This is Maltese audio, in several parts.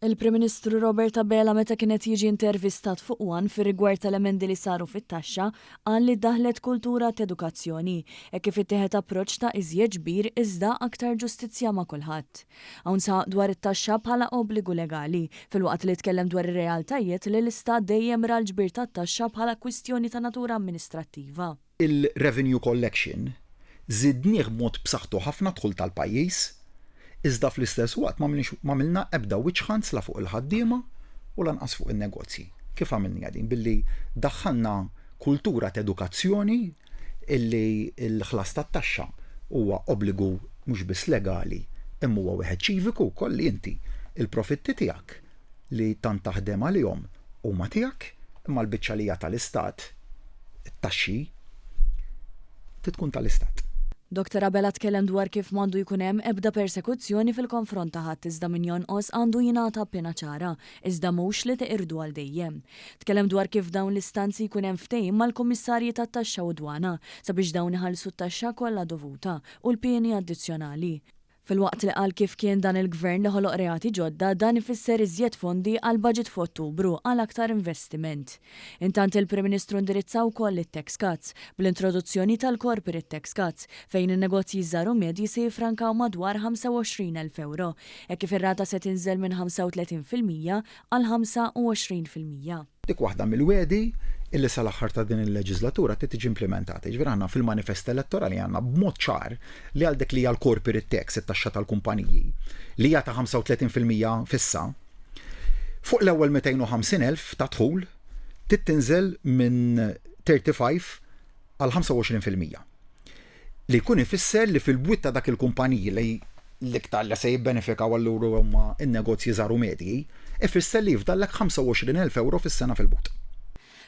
Il-Prim Ministru Robert Abela meta kien qed jiġi intervistat fuq one fir-rigward tal-emendi li saru fit-taxxa qal li ddaħħlet kultura t'edukazzjoni hekk kif ittieħed approċċ ta' iżjed ġbir iżda aktar ġustizzja ma' kulħadd. Hawn saħaq dwar it-taxxa bħala obbligu legali filwaqt li tkellem dwar ir-realtajiet li l-Istat dejjem ra l-ġbir tat-taxxa bħala kwistjoni ta' natura amministrattiva. Il-revenue collection żidnieh b'mod b'saħħtu ħafna d-dħul tal-pajjiż, iżda fl-istess waqt m'għamilna ebda witch hunts la fuq il-ħaddiema u lanqas fuq in-negozji. Kif għamilniha din? Billi daħħalna kultura t'edukazzjoni illi l-ħlas tat-taxxa huwa obbligu mhux biss legali imma huwa wieħed ċiviku wkoll li inti l-profitti tiegħek li tant taħdem għalihom huma tiegħek imma l-biċċa li hija tal-istat, it-taxxi, trid tkun tal-istat. Dottor Abela tkellem dwar kif m'għandu jkun hemm ebda persekuzzjoni fil-konfront ta' ħadd iżda min jonqos għandu jingħata piena ċara, iżda mhux li teqirdu għal dejjem. Tkellem dwar kif f'dawn l-istanzi jkun hemm ftehim mal-Kummissarji tat-Taxxa u Dwana sabiex dawn iħallsu t-taxxa kollha dovuta u l-pieni addizzjonali. Filwaqt li qal kif kien dan il-Gvern li ħoloq reati ġodda, dan ifisser iżjed fondi għall-baġit f'Ottubru għal aktar investiment. Intant il-Prim Ministru indirizza wkoll it-tax cuts, bl-introduzzjoni tal-corporate tax cuts, fejn in-negozji żgħar u medji se jiffrankaw madwar 25,000 ewro, hekk kif ir-rata se tinżel minn 35% għal 25%. Dik waħda mill-wegħdi illi sal-aħħar ta' din il-leġiżlatura trid tiġi implimentata. Jiġifieri aħna fil-manifest elettorali għandna b'mod ċar li għal dik li hija l-corporate tax, it-taxxa tal-kumpaniji, li hija ta' 35% fissa, fuq l-ewwel 250,000 ta' dħul trid tinżel minn 35 għal 25%. Li jkun ifisser li fil-bwiet ta' dak il-kumpaniji li l-iktar li se jibbenefikaw allura huma n-negozji żgħar u medji, ifisser li jifdallek 25,000 ewro fis-sena fil-but.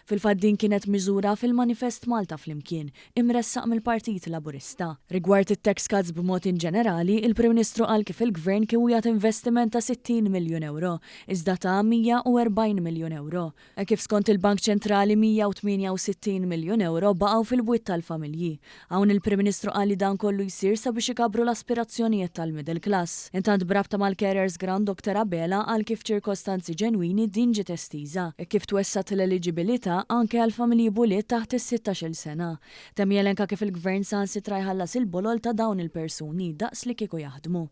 Fil-fatt din kienet miżura fil-Manifest Malta Flimkien, imressaq mill-Partit Laburista. Rigward it-tax cuts b'mod inġenerali, il-Prim Ministru qal kif il-Gvern kien wiegħed investiment ta' 60 miljun ewro, iżda ta 140 miljun ewro. Hekk kif skont il-Bank Ċentrali 168 miljun ewro baqgħu fil-bwiet tal-familji. Hawn il-Prim Ministru qal li dan kollu jsir sabiex ikabbru l-aspirazzjonijiet tal-middle class. Intant b'rabta mal-Carers Grant Dr Abela qal kif f'ċirkostanzi ġenwini din ġiet estiża, hekk kif twessgħet l-eliġibilità anke għal familji b'ulied taħt is-sittax-il sena. Temm jelenka kif il-Gvern saħansitra jħallas il-bolol ta' dawn il-persuni daqs li kieku jaħdmu.